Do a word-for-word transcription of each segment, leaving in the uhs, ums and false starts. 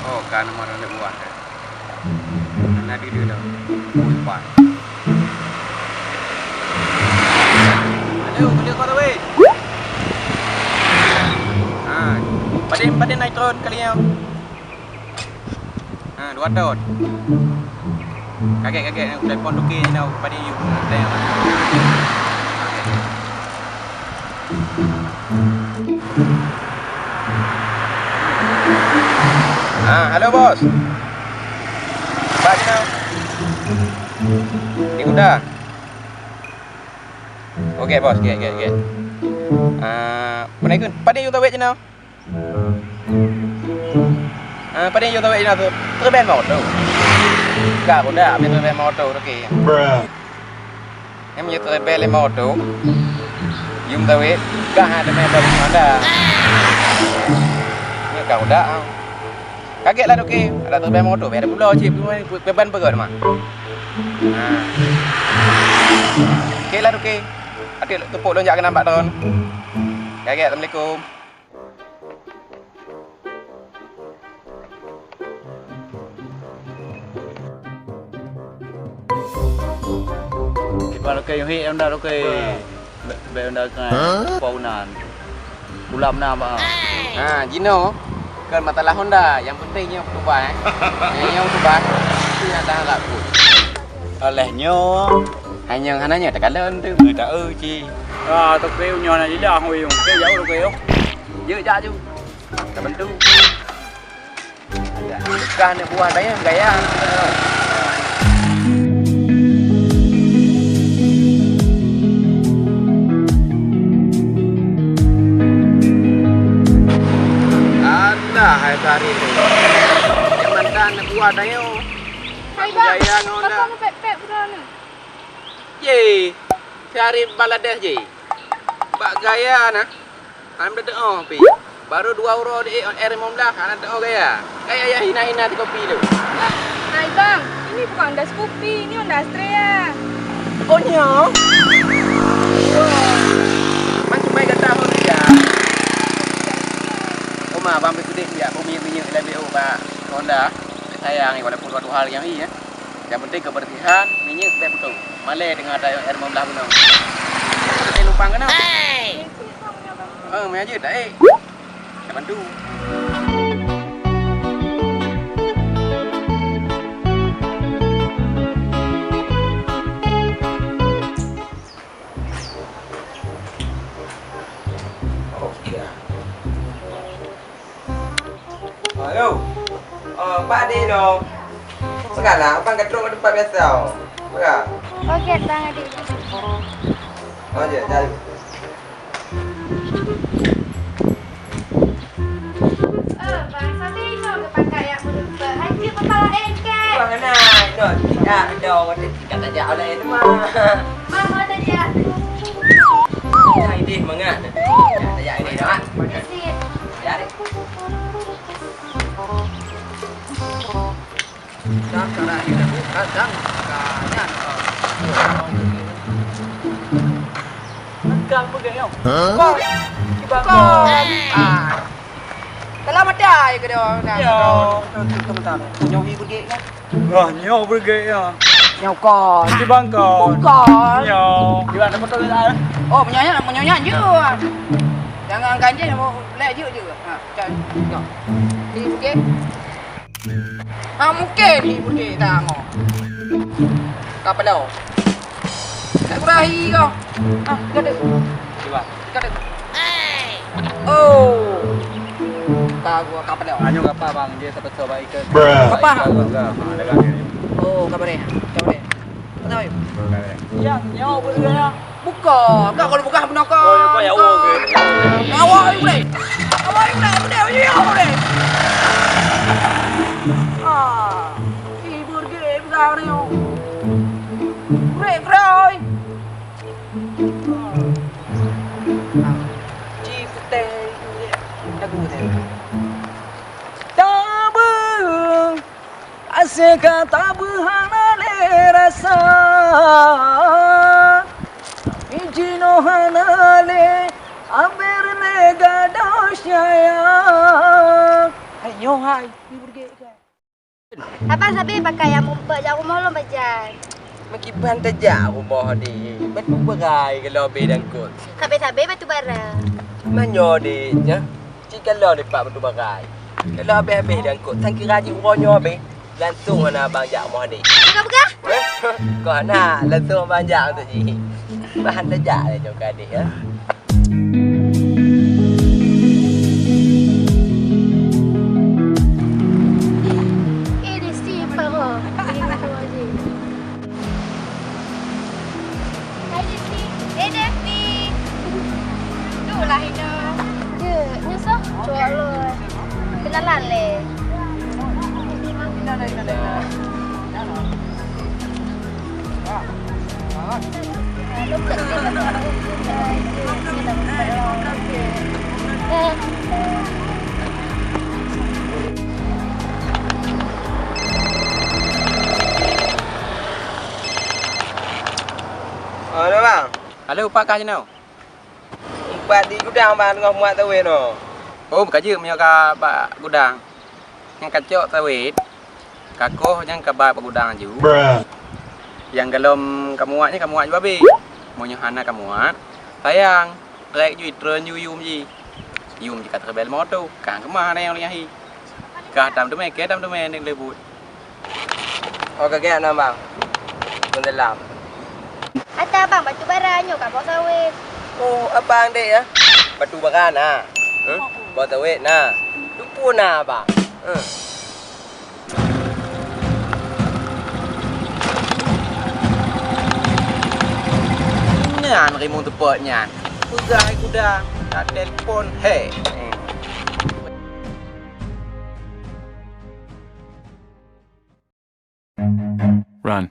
Oh, ka nomor aneuk buah. Hana deuh-deuh lom. Ui, pat. Halo, boleh kau tahu, weh? Ha, padé, padé naik turun kali nyoe. Ha, dua ton. Kagek-kagek, telepon toke jinoe padé yue. Ha, halo, bos. Bak jinoe. Di Kuta. Oke, bos, oke, oke, oke. Ah, padé yue tawét jinoe. Ah, padé yue tawét jinoe tu. Teureuben moto. Ka, Kuta, habéh teureuben moto, oke. Em, yue teureuben lé moto. Yue tawét, ka, ha, teureuben bak Honda. Nyoe ka Kuta, ah. Kagek lah, oke. Ada teureuben moto, ada pulo cit, beban peugöt mah. Ha. Oke lah, oke. Até teupok lôn jak keunan bak ton. Kagek, assalamualaikum. Kiban lokei, yohi enda lokei. Bèk, bèk enda kai. Hah? Pau nan. Ulam na ba. Ha, jinoe kan masalah Honda, yang penting nyoe peutubah, eh. Nyoe peutubah. Itu yang dah laku. Oleh nyoe. Hanya hana nyoe takalon tu. Taeu ci. Ah, tapi nyoe na lidah, weh. Jauh lokei. Jeuet jak ju. Tabantu. Bukan aneuk buah dayang gaya. Alah, hai Sari tu. Nyan mantong aneuk buah dayang. Hai, Bang. Gaya ngon dah. Apa pek-pek budak ni? Ye, Sari Bangladesh je. Bak gaya na. Hana teu'oh pi. Baru dua uroe di on air lima belas, hana teu'oh gaya. Gaya nyang hina-hina di kopi tu. Hai bang, ini bukan Honda Scoopy, ini Honda Astrea. Oh, nyo? Wah. Man cuma gata Honda. Oma, abang pi seudeh jak beu minyeuk-minyeuk lé B O bak Honda. Sayang, walaupun dua hal yang iya. Yang penting kebersihan, minyeuk bèk putôh. Malèe teungoh ata air lima belas bunoe. Tapi lumpang keunoe. Hei! Eh, meuajeut tak, eh? Nak bantu. Okey. Halo. Oh, Pak Adi dong. Sekarang abang ka trok ke tempat biasa. Peugah. Okey, bang Adi. Oh, je, jai. Eh, bang, sampai ino ke pakai yak berubah. Hai, cik, kepala engkek. Bang, anak, dok, tidak, dok, tidak tajak oleh itu, mah. Bang, mau tajak. Hai, deh, mangat. Tidak tajak ini, dok, ah. Kasih. Ya, deh. Dah, sekarang kita buka, dah. Buka, ya. Tegang beugèt nyoe. Hah? Kong. Kong. Ah. Dalam mata aja ke dia, nah. Ya. Betul, betul, betul. Nyoe hi beugèt nyoe. Wah, nyoe beugèt nyoe. Nyoe kon. Di bangkon. Bukan. Nyoe. Di mana betul lah? Oh, meunyoe nyan, meunyoe nyan jeuet. Jangan ganjil, lé jeuet, jeuet. Ha, cak. Nyoe. Hi beugèt. Ha, mungkin hi putih tangoh. Ka peuleuh. Tak berahi kau. Ha, gede. Cuba. Gede. Oh. Ka gua ka peuleuh. Anyo gapa bang, dia satu coba ikan. Bruh. Apa? Ikan gua, ha, ada kan dia. Oh, ka berahi. Ka berahi. Ka berahi. Yang nyawa boleh ya. Buka, buka kalau buka bunoe ka. Oh, ya, ya, oh, okey. Awak ni boleh. Awak ni boleh, boleh, boleh, boleh. Ah, hibur ge pegang ni. Boleh, boleh. Ah, ji putih, lagu teh. Tabung. Asyik ka tabeuh hana lé rasa, jinoe hana lé aber lé gadôh sayang. Hai Oh, hai, ni beureuguek kan? Abang sabe pakai nyang mumpet jak rumoh lôn pajan. Meukiban tajak rumoh deh. Batu berai kalau habéh dangkot. Sabe-sabe batu bara. Manyo deh, ya. Cik kalau lepak batu berai. Kalau habéh-habéh dangkot, sangkira jih uroe nyoe habéh. Langsung hana abang jak rumoh deh. Peugah-peugah? Kok hana, langsung abang jak untuk jih. Bahan tajak lah nyoe ka deh, ya. Eh, Desti, paro. Eh, paro je. Hai, Desti. Eh, Desti. Duh lah, Ina. Dek, nyoe soe? Cowok lôn. Kenalan lé. Halo, bang. Halo, pakah jinoe? Umpat di gudang, bang, teungoh muat sawét nyoe. Oh, ka jeuet meunyoe ka bak gudang. Nyang ka cok sawét, ka koh nyang ka ba bak gudang aju. Nyang golom ka muat nyan ka muat aju abéh. Meunyoe hana ka muat, sayang, trek ju itreun ju yum jih. Yum jih ka teubel moto, ka keumah na nyang leunyah hi. Ka tam teumé, ka tam teumé, nek leubut. Oh, ka gét na, bang. Tenggelam. Ata bang, batu bara nyoe ka boh sawét. Oh, abang dek ya? Batu bara na. Huh? Boh sawét na. Lumpur na, bang. Huh. Nyan rimueng teupot nyan. Peugah ai kuda, ka telepon, he. Hmm. Run.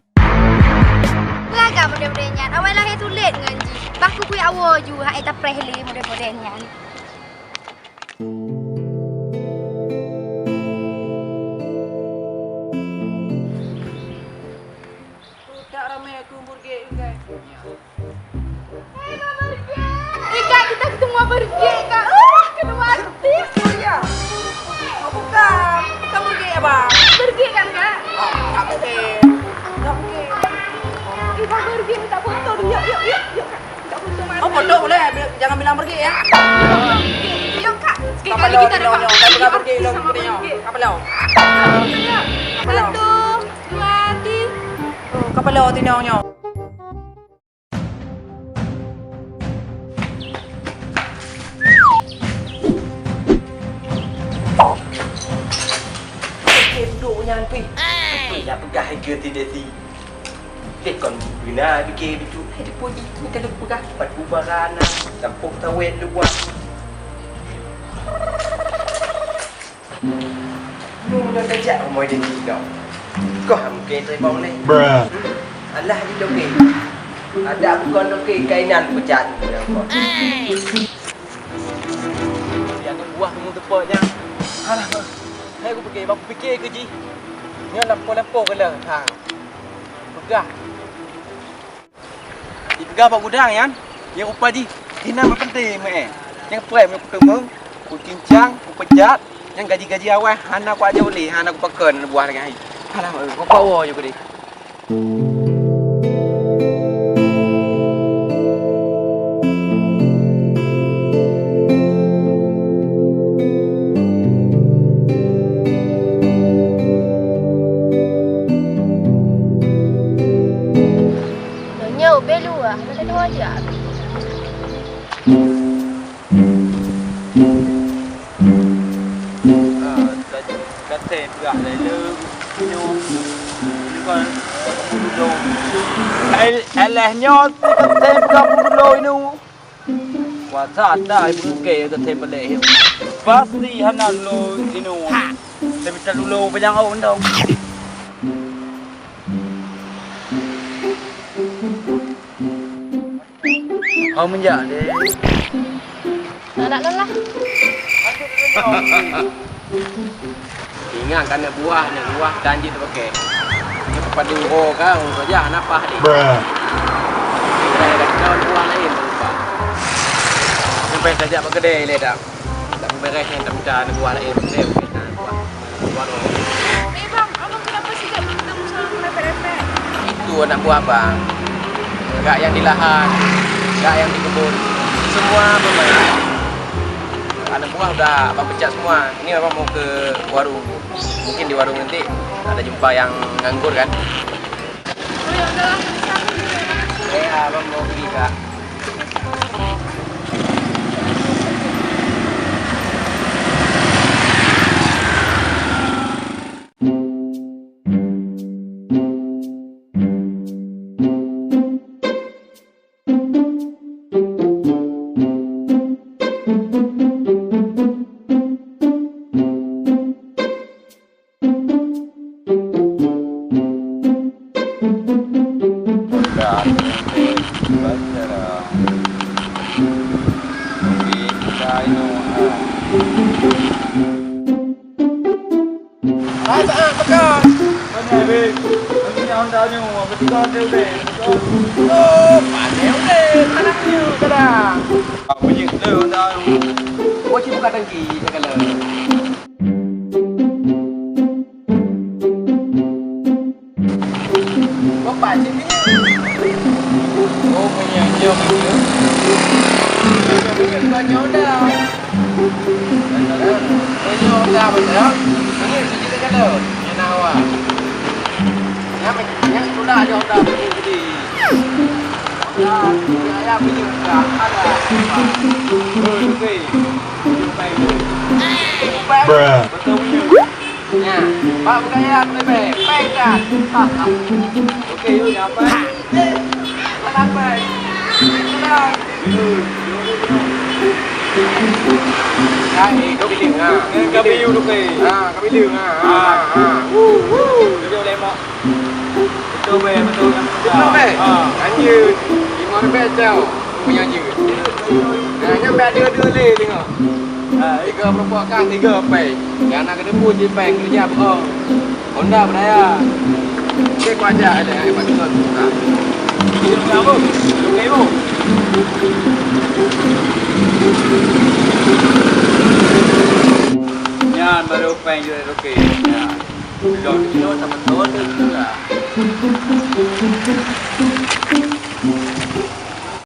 Peue agam model-model nyan, awai lahé tulet ngon jih. Bah kubuet awoe ju, hai tapreh lé model-model nyan. Utak ramé aku burgek, guys. Ika, kita ketemu Bergek, Kak. Uh, ketemu artis. Oh, iya. Oh, bukan. Bukan Bergek, ya, Bang? Bergek, kan, Kak? Oh, tak mungkin. Tak mungkin. Ika, Bergek minta foto dulu. Yuk, yuk, yuk, yuk, Kak. Minta foto, Mas. Oh, foto boleh. Bil-, jangan bilang Bergek, ya. Yuk, Kak. Sekali-kali kita ada Bergek, lo, sama Bergek, lo, sama Bergek. Apa lo? Yuk, yuk. Apa lo? Satu, dua, tiga. Oh, apa lo, Tino, nyo? Cendok nyan pih. Betul dah peugah harga ti desi. Deh kon guna fikir bicu. Hai depo ji, ni kalau peugah. Batu bara na, tampok tawet luar. Nyoe dah tajak rumah dia ni dah. Kau ham ke terbang ni. Alah di toke. Ada bukan toke kainan pecat. Yang buah kamu tepuk nya. Alah. Hai aku fikir, aku fikir ke ji. Nyoe lampôh-lampôh ke lah. Ha. Peugah. Jipeugah bak gudang nyan, nyang rupa jih, jihnyan bak panté meu'èn. Nyang preh meunyoe kuteumèe, kucincang, kupeujat, nyang gaji-gaji awai hana kuajoh lé, hana kupakon buah lagèe hai. Alah, kupawoe ju keudeh. Nyoe ubé luwah, hana teuka jak. Ah, ka-, katé peugah lé lé nyoe. Ini kan dulu. Ai, alah nyoe katé peugah dulu ini. Kuasa dah ibu ke katé balik. Pasti hana dulu ini. Tapi tak dulu penyang on dong. Hông meujak deh. Nak lôn lah. Ingat kan aneuk buah, aneuk buah dan jih teupakè. Nyoe padum ho ka, ureueng saja hana paih deh. Bruh. Kira ada kawan buah lain lupa. Sampai saja bak keudè lé dah. Tak beres yang tak minta aneuk buah lain, keudè, keudè, aneuk buah. Anak buah abang, gak yang di lahan, gak yang di kebun, semua abang bayar. Anak buah udah abang pecat semua. Ini abang mau ke warung. Mungkin di warung nanti ada jumpa yang nganggur kan. Oh ya udahlah, bisa. Eh, abang mau pergi kak. Hai, Saad, pekan. Mana, Beb? Kami nak Honda nyoe, ketiga Honda, Beb. Oh, pandai, Beb. Mana punya sekarang? Ah, punya, eh, Honda nyoe. Buat cik buka tangki, segala. Bapak cik ni. Oh, punya, dia punya. Bukan Honda. Ini Honda betul. Ini sejak kata. Ini nak awak. Yang, yang sudah ada Honda begini. Honda, ayah punya Honda. Ada. Betul, betul. Bruh. Betul, betul. Nyan, bak budaya aku leubeh, pengkat. Okey, yuk, nyampai. Sampai. Tenang. Hai, kau bilik, ha. Eh, kau bilik, okey. Ha, kau bilik, ha. Ha, ha. Wuh, wuh. Duduk lemok. Betul, beh, betul. Betul, beh. Ha. Lanjut. Lima ribèe tau. Punya je. Nah, nyan bèk dua-dua lé tengok. Ha, tiga peurumpok kah, tiga pèng. Nyang na keuneupue cit pèng, keureuja bohong. Honda beudaya. Oke, kuajak ada yang hebat juga tu. Nah. Okey, Bu. Nyan baru pèng je, okey. Nyan. Udah kilo sama tahun dia juga.